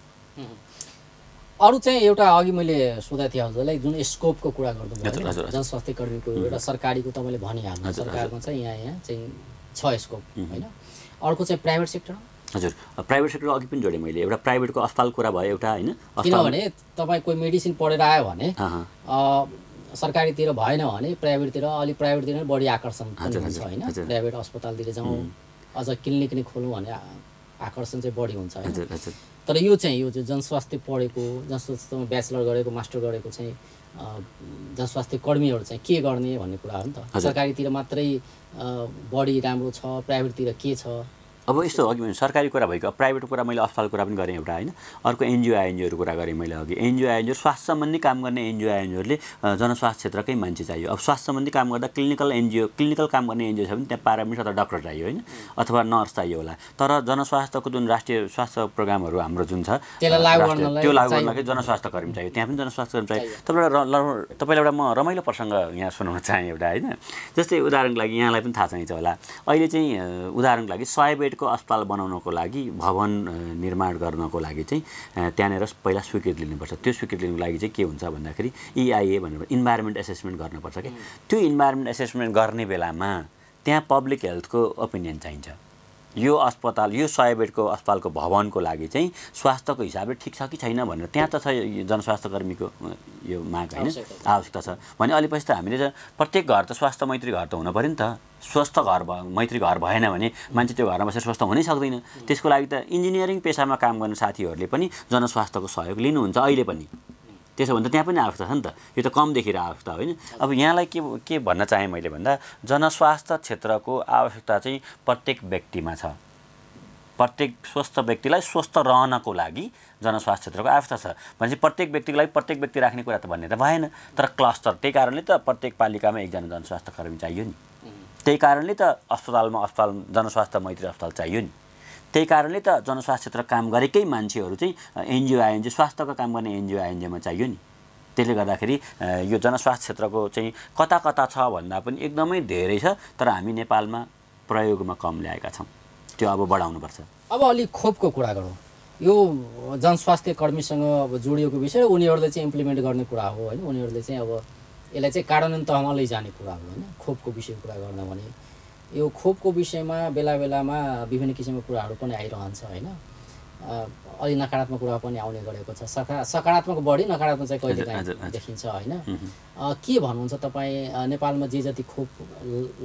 अरू चाहिँ एउटा अघि मैले सोधेको थिएँ हजुरलाई, जुन स्कोपको कुरा गर्नुभयो जनस्वास्थ्य कर्मीको एउटा सरकारीको तपाईँले भनिहाल्नु, सरकारमा चाहिँ यहाँ चाहिँ 6 स्कोप होइन, अर्को चाहिँ प्राइभेट सेक्टर। हजुर, प्राइभेट सेक्टर अघि पनि जोडेँ मैले, एउटा प्राइभेटको अस्पताल कुरा भयो एउटा होइन, किनभने तपाईँ कोही मेडिसिन पढेर आयो भने सरकारीतिर भएन भने प्राइभेटतिर, अलि प्राइभेटतिर बढी आकर्षण पनि हुन्छ होइन, प्राइभेट अस्पतालतिर जाउँ, अझ क्लिनिक नै खोलौँ भने आकर्षण चाहिँ बढी हुन्छ होइन। तर यो चाहिँ जनस्वास्थ्य पढेको, जनस्वास्थ्य ब्याचलर गरेको, मास्टर गरेको चाहिँ जनस्वास्थ्य कर्मीहरू चाहिँ के गर्ने भन्ने कुरा हो नि त। सरकारीतिर मात्रै बढी राम्रो छ, प्राइभेटतिर के छ? अब यस्तो अघि मैले सरकारी कुरा भएको, प्राइभेटको कुरा मैले अस्पताल कुरा पनि गरेँ एउटा होइन, अर्को एनजिओ आइएनजिओहरू कुरा गरेँ मैले अघि। एनजिओ आइएनजिओ स्वास्थ्य सम्बन्धी काम गर्ने एनजिओ आइएनजिओहरूले जनस्वास्थ्य क्षेत्रकै मान्छे चाहियो। अब स्वास्थ्य सम्बन्धी काम गर्दा क्लिनिकल काम गर्ने एनजिओ छ भने त्यहाँ प्यारामेडिक्स अथवा डाक्टर चाहियो होइन, अथवा नर्स चाहियो होला। तर जनस्वास्थ्यको जुन राष्ट्रिय स्वास्थ्य प्रोग्रामहरू हाम्रो जुन छ त्यो लागु गर्नलाई जनस्वास्थ्य कर्मी चाहियो, त्यहाँ पनि जनस्वास्थ्य कर्मी चाहियो। तपाईँलाई एउटा म रमाइलो प्रसङ्ग यहाँ सुनाउन चाहेँ एउटा होइन, जस्तै उदाहरणको लागि यहाँलाई पनि थाहा चाहिन्छ होला, अहिले चाहिँ उदाहरणको लागि 100 बेड को अस्पताल बनाउनको लागि, भवन निर्माण गर्नको लागि चाहिँ त्यहाँनिर पहिला स्वीकृति लिनुपर्छ। त्यो स्वीकृति लिनुको लागि चाहिँ के हुन्छ भन्दाखेरि EIA भनेर इन्भाइरोमेन्ट एसेसमेन्ट गर्नुपर्छ कि त्यो इन्भाइरोमेन्ट एसेसमेन्ट गर्ने बेलामा त्यहाँ पब्लिक हेल्थको ओपिनियन चाहिन्छ। यो अस्पताल, यो 100 बेडको अस्पतालको भवनको लागि चाहिँ स्वास्थ्यको हिसाबले ठिक छ कि छैन भनेर त्यहाँ त छ जनस्वास्थ्य कर्मीको यो माग होइन, आवश्यकता छ भने अलि पछि त हामीले प्रत्येक घर त स्वास्थ्य मैत्री घर त हुनु पऱ्यो नि त। स्वस्थ घर मैत्री घर भएन भने मान्छे त्यो घरमा बसेर स्वस्थ हुनै सक्दैन। त्यसको लागि त इन्जिनियरिङ पेसामा काम गर्ने साथीहरूले पनि जनस्वास्थ्यको सहयोग लिनुहुन्छ अहिले पनि। त्यसो भने त त्यहाँ पनि आवश्यकता छ नि त, यो त कम देखिरहेको आवश्यकता होइन। अब यहाँलाई के भन्न चाहेँ मैले भन्दा जनस्वास्थ्य क्षेत्रको आवश्यकता चाहिँ प्रत्येक व्यक्तिमा छ। प्रत्येक स्वस्थ व्यक्तिलाई स्वस्थ रहनको लागि जनस्वास्थ्य क्षेत्रको आवश्यकता छ भनेपछि प्रत्येक व्यक्तिको लागि प्रत्येक व्यक्ति राख्ने कुरा त भन्ने त भएन। तर क्लस्टर, त्यही कारणले त प्रत्येक पालिकामा एकजना जनस्वास्थ्य कर्मी चाहियो नि। त्यही कारणले त अस्पताल जनस्वास्थ्य मैत्री अस्पताल चाहियो नि। त्यही कारणले त जनस्वास्थ्य क्षेत्र काम गरेकै मान्छेहरू चाहिँ एनजिओ आइएनजिओ स्वास्थ्यको काम गर्ने एनजिओ आइएनजिओमा चाहियो नि। त्यसले गर्दाखेरि यो जनस्वास्थ्य क्षेत्रको चाहिँ कता कता छ भन्दा पनि एकदमै धेरै छ, तर हामी नेपालमा प्रयोगमा कम ल्याएका छौँ। त्यो अब बढाउनुपर्छ। अब अलिक खोपको कुरा गरौँ। यो जनस्वास्थ्य कर्मीसँग अब जोडिएको विषय उनीहरूले चाहिँ इम्प्लिमेन्ट गर्ने कुरा हो होइन। उनीहरूले चाहिँ अब यसलाई चाहिँ कार्यान्वयन तहमा लैजाने कुरा हो होइन। खोपको विषयको कुरा गर्दा भने यो खोपको विषयमा बेला बेलामा विभिन्न किसिमको कुराहरू पनि आइरहन्छ होइन। अलि नकारात्मक कुरा पनि आउने गरेको छ। सकारात्मक बढी नकारात्मक चाहिँ कहिलेकाहीँ देखिन्छ होइन। के भन्नुहुन्छ तपाईँ, नेपालमा जे जति खोप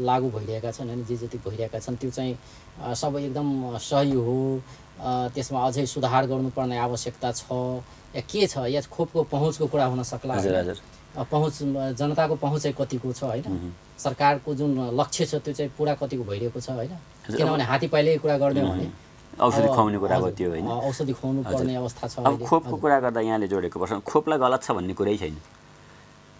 लागू भइरहेका छन् होइन, जे जति भइरहेका छन् त्यो चाहिँ सबै एकदम सही हो, त्यसमा अझै सुधार गर्नुपर्ने आवश्यकता छ या के छ, या खोपको पहुँचको कुरा हुन सक्ला? पहुँच, जनताको पहुँच चाहिँ कतिको छ होइन, सरकारको जुन लक्ष्य छ त्यो चाहिँ पुरा कतिको भइरहेको छ होइन। किनभने हात्ती पाइलेको कुरा गर्ने भने औषधि खुवाउने कुरा हो त्यो होइन, औषधि खुवाउनु पर्ने अवस्था छ। अब खोपको कुरा गर्दा यहाँले जोडेको प्रश्न, खोपलाई गलत छ भन्ने कुरै छैन।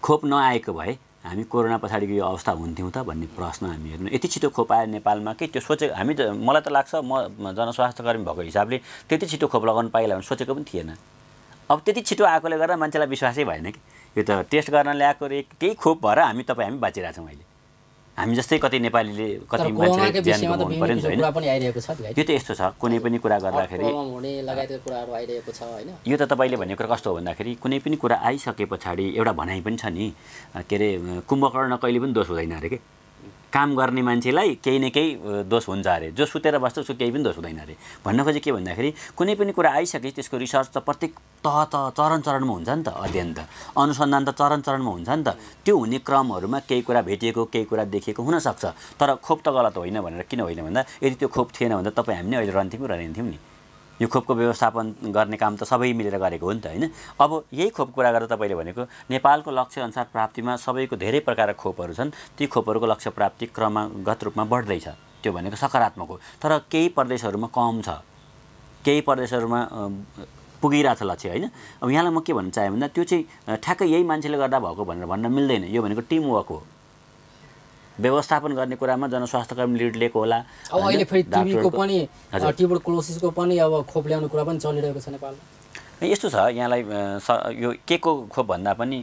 खोप नआएको भए हामी कोरोना पछाडिको यो अवस्था हुन्थ्यौँ त भन्ने प्रश्न हामी हेर्नु। यति छिटो खोप आयो नेपालमा कि त्यो सोचेको हामी मलाई त लाग्छ म जनस्वास्थ्य कर्मी भएको हिसाबले त्यति छिटो खोप लगाउनु पाइला भने सोचेको पनि थिएन। अब त्यति छिटो आएकोले गर्दा मान्छेलाई विश्वासै भएन कि यो त टेस्ट गर्न ल्याएको रे केही खोप भएर हामी बाँचिरहेछौँ अहिले। हामी जस्तै कति नेपालीले कति मान्छेले ज्यान गुमाउनु पर्यो नि त होइन। यो त यस्तो छ, कुनै पनि कुरा गर्दाखेरि यो त तपाईँले भन्ने कुरा कस्तो हो भन्दाखेरि कुनै पनि कुरा आइसके पछाडि एउटा भनाइ पनि छ नि, के अरे कुम्भकर्ण कहिले पनि दोष हुँदैन अरे के। काम गर्ने मान्छेलाई केही न केही दोष हुन्छ अरे, जो सुतेर बस्छ उसको केही पनि दोष हुँदैन अरे। भन्न खोजे के भन्दाखेरि कुनै पनि कुरा आइसकेपछि त्यसको रिसर्च त प्रत्येक चरण चरणमा हुन्छ नि त, अध्ययन त अनुसन्धान त चरण चरणमा हुन्छ नि त। त्यो हुने क्रमहरूमा केही कुरा भेटिएको केही कुरा देखिएको हुनसक्छ। तर खोप त गलत होइन भनेर किन होइन भन्दा यदि त्यो खोप थिएन भने त तपाईँ हामी नै अहिले रहन्थ्यौँ नि। यो खोपको व्यवस्थापन गर्ने काम त सबै मिलेर गरेको हो नि त होइन। अब यही खोप कुरा गर्दा तपाईँले भनेको नेपालको लक्ष्यअनुसार प्राप्तिमा सबैको धेरै प्रकारका खोपहरू छन्। ती खोपहरूको लक्ष्य प्राप्ति क्रमगत रूपमा बढ्दैछ, त्यो भनेको सकारात्मक हो। तर केही प्रदेशहरूमा कम छ, केही प्रदेशहरूमा पुगिरहेछ लक्ष्य होइन। अब यहाँलाई म के भन्न चाहेँ भन्दा त्यो चाहिँ ठ्याक्कै यही मान्छेले गर्दा भएको भनेर भन्न मिल्दैन। यो भनेको टिमवर्क हो। व्यवस्थापन गर्ने कुरामा जनस्वास्थ्य कर्मी लिड लिएको होला। अब अहिले फेरि टिबीको पनि ट्युबरकुलोसिसको पनि अब खोप ल्याउने कुरा पनि चलिरहेको छ नेपालमा। यस्तो छ यहाँलाई यो के को खोप भन्दा पनि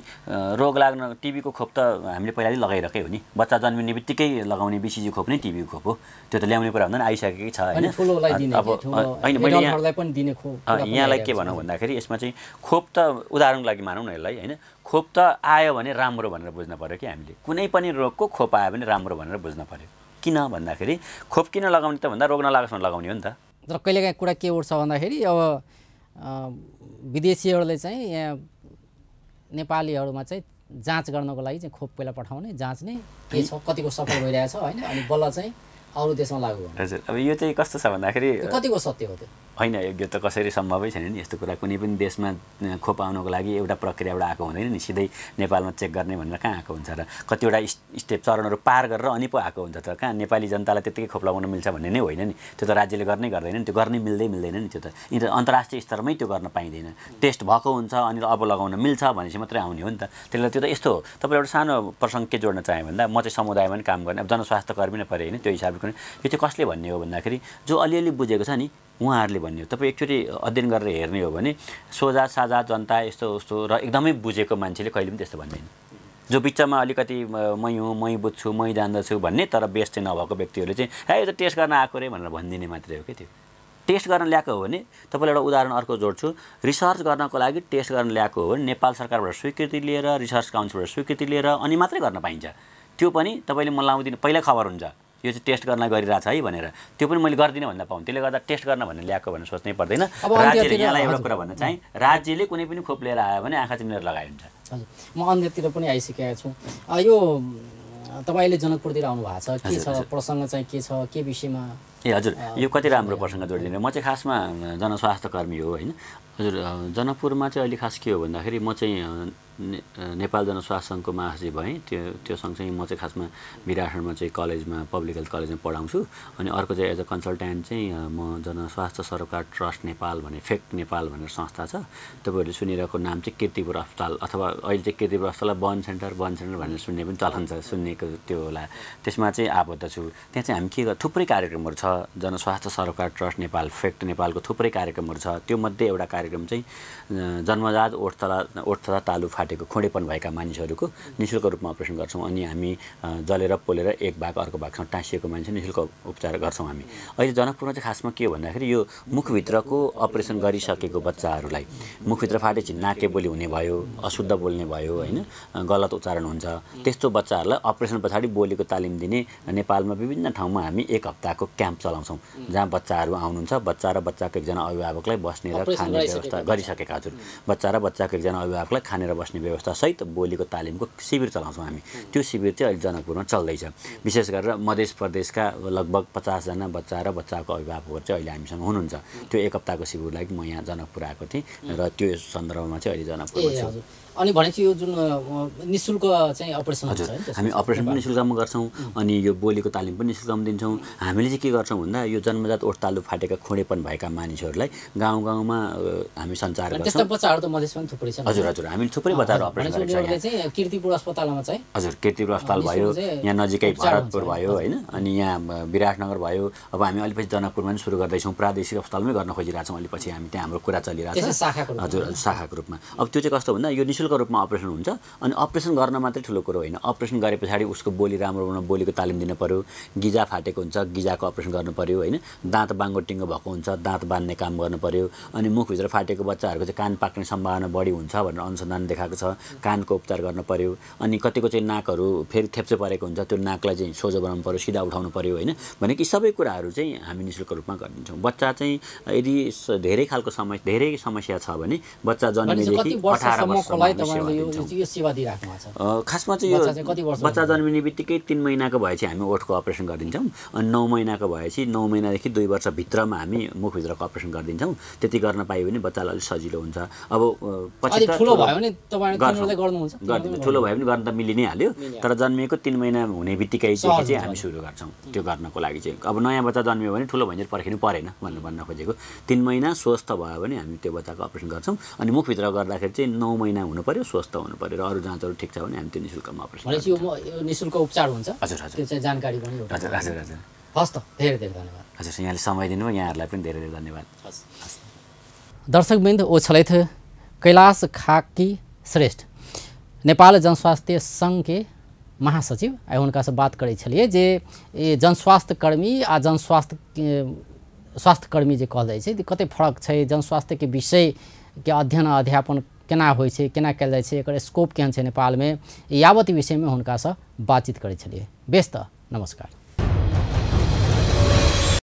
रोग लाग्न टिबीको खोप त हामीले पहिल्यै लगाइरहेकै हो नि। बच्चा जन्मिने बित्तिकै लगाउने बिसिजी खोप नै टिबीको खोप हो। त्यो त ल्याउने कुरा हुँदैन, आइसकेकै छ होइन। अब होइन मैले यहाँलाई के भनौँ भन्दाखेरि यसमा चाहिँ खोप त उदाहरणको लागि मानौँ न यसलाई होइन। खोप त आयो भने राम्रो भनेर बुझ्न पऱ्यो कि हामीले। कुनै पनि रोगको खोप आयो भने राम्रो भनेर बुझ्न पऱ्यो। किन भन्दाखेरि खोप किन लगाउने त भन्दा रोग नलागोस् भनेर लगाउने हो नि त। तर कहिलेकाहीँ कुरा के उठ्छ भन्दाखेरि अब विदेशीहरूले चाहिँ यहाँ नेपालीहरूमा चाहिँ जाँच गर्नको लागि चाहिँ खोप पहिला पठाउने, जाँच्ने के छ कतिको सफल भइरहेछ होइन, अनि बल्ल चाहिँ अरू देशमा लागू गर्नु। हजुर, अब यो चाहिँ कस्तो छ भन्दाखेरि कतिको सत्य हो त्यो होइन। यो त कसरी सम्भवै छैन नि यस्तो कुरा। कुनै पनि देशमा खोप आउनको लागि एउटा प्रक्रियाबाट आएको हुँदैन नि, सिधै नेपालमा चेक गर्ने भनेर कहाँ आएको हुन्छ र कतिवटा स्टेप चरणहरू पार गरेर अनि पो आएको हुन्छ त। कहाँ नेपाली जनतालाई त्यत्तिकै खोप लगाउन मिल्छ भन्ने नै होइन नि। त्यो त राज्यले गर्नै गर्दैन नि, त्यो गर्नै मिल्दैन नि। त्यो त अन्तर्राष्ट्रिय स्तरमै त्यो गर्न पाइँदैन। टेस्ट भएको हुन्छ अनि अब लगाउन मिल्छ भनेपछि मात्रै आउने हो नि त। त्यसले त्यो त यस्तो हो। तपाईँले एउटा सानो प्रसङ्ग के जोड्न चाहेँ भन्दा म चाहिँ समुदायमा पनि काम गर्ने, अब जनस्वास्थ्य कर्मी नै परे होइन। त्यो हिसाबले यो चाहिँ कसले भन्ने हो भन्दाखेरि जो अलिअलि बुझेको छ नि उहाँहरूले भन्ने हो। तपाईँ एकचोटि अध्ययन गरेर हेर्ने हो भने सोझा साझा जनता यस्तो उस्तो र एकदमै बुझेको मान्छेले कहिले पनि त्यस्तो भन्दैन। जो बिचमा अलिकति मै बुझ्छु मै जान्दछु भन्ने तर बेस चाहिँ नभएको व्यक्तिहरूले चाहिँ हे यो त टेस्ट गर्न आएको रे भनेर भनिदिने मात्रै हो कि। त्यो टेस्ट गर्न ल्याएको हो भने तपाईँलाई एउटा उदाहरण अर्को जोड्छु। रिसर्च गर्नको लागि टेस्ट गर्न ल्याएको हो भने नेपाल सरकारबाट स्वीकृति लिएर रिसर्च काउन्सिलबाट स्वीकृति लिएर अनि मात्रै गर्न पाइन्छ। त्यो पनि तपाईँले म लाउँदिनँ पहिल्यै खबर हुन्छ यो चाहिँ टेस्ट गर्न गरिरहेछ है भनेर, त्यो पनि मैले गर्दिनँ भन्दा पाउँ। त्यसले गर्दा टेस्ट गर्न भनेर ल्याएको भनेर सोच्नै पर्दैन। राज्यले यहाँलाई एउटा कुरा भन्न चाहेँ, राज्यले कुनै पनि खोप लिएर आयो भने आँखा चिम्लेर लगाए हुन्छ। हजुर, म अन्यतिर पनि आइसकेको छु। यो तपाईँले जनकपुरतिर आउनु भएको छ, के छ प्रसङ्ग चाहिँ के छ, के विषयमा ए हजुर, यो कति राम्रो प्रसङ्ग जोडिदिनु। म चाहिँ खासमा जनस्वास्थ्य कर्मी हो होइन। हजुर, जनकपुरमा चाहिँ अहिले खास के हो भन्दाखेरि म चाहिँ नेपाल जनस्वास्थ्य सङ्घको महासचिव भएँ। त्यो सँगसँगै म चाहिँ खासमा विराटनगरमा चाहिँ कलेजमा पब्लिक हेल्थ कलेजमा पढाउँछु। अनि अर्को चाहिँ एज अ कन्सल्ट्यान्ट चाहिँ म जनस्वास्थ्य सरोकार ट्रस्ट नेपाल भन्ने फेक्ट नेपाल भनेर संस्था छ, तपाईँहरूले सुनिरहेको नाम चाहिँ कीर्तिपुर अस्पताल, अथवा अहिले चाहिँ कीर्तिपुर अस्पताललाई वन सेन्टर भनेर सुन्ने पनि चलन छ, सुन्नेको त्यो होला। त्यसमा चाहिँ आबद्ध छु। त्यहाँ चाहिँ हामी के थुप्रै कार्यक्रमहरू छ। जनस्वास्थ्य सरोकार ट्रस्ट नेपाल फेक्ट नेपालको थुप्रै कार्यक्रमहरू छ। त्यो मध्ये एउटा कार्यक्रम चाहिँ जन्मजात ओठ तथा तालु फाटेको खोडेपन भएका मानिसहरूको निःशुल्क रूपमा अपरेसन गर्छौँ। अनि हामी जलेर पोलेर एक भाग अर्को भागसँग टाँसिएको मान्छे निःशुल्क उपचार गर्छौँ हामी। अहिले जनकपुरमा चाहिँ खासमा के हो भन्दाखेरि यो मुखभित्रको अपरेसन गरिसकेको बच्चाहरूलाई, मुखभित्र फाटेपछि नाके बोली हुने भयो, अशुद्ध बोल्ने भयो होइन, गलत उच्चारण हुन्छ, त्यस्तो बच्चाहरूलाई अपरेसन पछाडि बोलीको तालिम दिने नेपालमा विभिन्न ठाउँमा हामी 1 हप्ताको क्याम्प चलाउँछौँ, जहाँ बच्चाहरू आउनुहुन्छ। बच्चा र बच्चाको एकजना अभिभावकलाई बस्ने र खाने व्यवस्था गरिसकेका। हजुर, बच्चा र बच्चाको एकजना अभिभावकलाई खाने र बस्ने व्यवस्था सहित बोलीको तालिमको शिविर चलाउँछौँ हामी। त्यो शिविर चाहिँ अहिले जनकपुरमा चल्दैछ। विशेष गरेर मध्य प्रदेशका लगभग 50 जना बच्चा र बच्चाको अभिभावकहरू चाहिँ अहिले हामीसँग हुनुहुन्छ। त्यो 1 हप्ताको शिविर लागि म यहाँ जनकपुर आएको थिएँ र त्यो सन्दर्भमा चाहिँ अहिले जनकपुरमा छु। अनि भनेपछि यो जुन निःशुल्क चाहिँ अपरेसन हुन्छ हैन, हामी अपरेसन पनि निःशुल्कमा गर्छौँ। अनि यो बोलीको तालिम पनि निःशुल्कमा दिन्छौँ। हामीले चाहिँ के गर्छौँ भन्दा यो जन्मजात ओठ तालु फाटेका खोडेपन भएका मानिसहरूलाई गाउँ गाउँमा हामी सञ्चार गर्छौँ। त्यस्ता बच्चाहरू त मधेसमा थुप्रै छन्। हजुर हजुर, हामीले थुप्रै बच्चाहरू अपरेसन गरेका छौँ। चाहिँ कीर्तिपुर अस्पतालमा चाहिँ हजुर, कीर्तिपुर अस्पताल भयो, यहाँ नजिकै भरतपुर भयो होइन, अनि यहाँ विराटनगर भयो। अब हामी अलिपछि जनकपुरमा पनि सुरु गर्दैछौँ। प्रादेशिक अस्पतालमै गर्न खोजिरहेछौँ। अलिपछि हामी त्यहाँ हाम्रो कुरा चलिरहेको छ। हजुर, शाखाको रूपमा। अब त्यो चाहिँ कस्तो भन्दा यो निःशुल्क रूपमा अपरेसन हुन्छ। अनि अपरेसन गर्न मात्रै ठुलो कुरो होइन, अपरेसन गरे पछाडि उसको बोली राम्रो बनाउन बोलीको तालिम दिनु पर्यो। गिजा फाटेको हुन्छ, गिजाको अपरेसन गर्नु पर्यो होइन। दाँत बाङ्गोटिङ्गो भएको हुन्छ, दाँत बाँध्ने काम गर्नु पर्यो। अनि मुखभित्र फाटेको बच्चाहरूको चाहिँ कान पाक्ने सम्भावना बढी हुन्छ भनेर अनुसन्धान देखाएको छ। कानको उपचार गर्नु पर्यो। अनि कतिको चाहिँ नाकहरू फेरि थेप्चे परेको हुन्छ, त्यो नाकलाई चाहिँ सोझो बनाउनु पर्यो, सिधा उठाउनु पर्यो होइन। भनेको सबै कुराहरू चाहिँ हामी निःशुल्क रूपमा गरिदिन्छौँ। बच्चा चाहिँ यदि धेरै खालको समस्या छ भने बच्चा जन्मिनेदेखि 18 वर्षसम्म खासमा चाहिँ बच्चा जन्मिने बित्तिकै 3 महिनाको भएपछि हामी ओठको अपरेसन गरिदिन्छौँ। अनि 9 महिनाको भएपछि 9 महिनादेखि 2 वर्षभित्रमा हामी मुखभित्रको अपरेसन गरिदिन्छौँ। त्यति गर्न पायो भने बच्चालाई अलिक सजिलो हुन्छ। अब पछि ठुलो भयो भने तपाईहरुले गर्नुहुन्छ, ठुलो भयो भने गर्न त मिलि नै हाल्यो। तर जन्मिएको 3 महिना हुने बित्तिकै चाहिँ हामी सुरु गर्छौँ त्यो गर्नको लागि चाहिँ। अब नयाँ बच्चा जन्मियो भने ठुलो भइन्जेल पर्खिनु परेन भन्न खोजेको। 3 महिना स्वस्थ भयो भने हामी त्यो बच्चाको अपरेसन गर्छौँ। अनि मुखभित्र गर्दाखेरि चाहिँ 9 महिना हुनु पर्यो, स्वस्थ हुनु पर्यो र अरू जाँचहरू ठिक छ भने हामी त्यो निःशुल्कमा अपरेसन गर्छौँ। यो निःशुल्क उपचार हुन्छ। हजुर हजुर, त्यो चाहिँ जानकारी पनि हो। हजुर हजुर हजुर, हस् त, धेरै धेरै धन्यवाद। हजुर, यहाँले समय दिनुभयो, यहाँहरूलाई पनि धेरै धेरै धन्यवाद। दर्शकवृन्द, वो छलैथ कैलाश खाकी श्रेष्ठ, नेपाल जनस्वास्थ्य संघ के महासचिव। आइ हुनका से बात करै छलिए जे जनस्वास्थ्य कर्मी आ स्वास्थ्य कर्मी जे कहल जाइ छै कते फरक छै, जनस्वास्थ्य के विषय के अध्ययन अध्यापन केना होइ छै, केना कयल जाइ छै, एकर स्कोप केहन छै नेपाल में, यावत विषय में हुनका से बातचीत करै छलिए। बेस त, नमस्कार।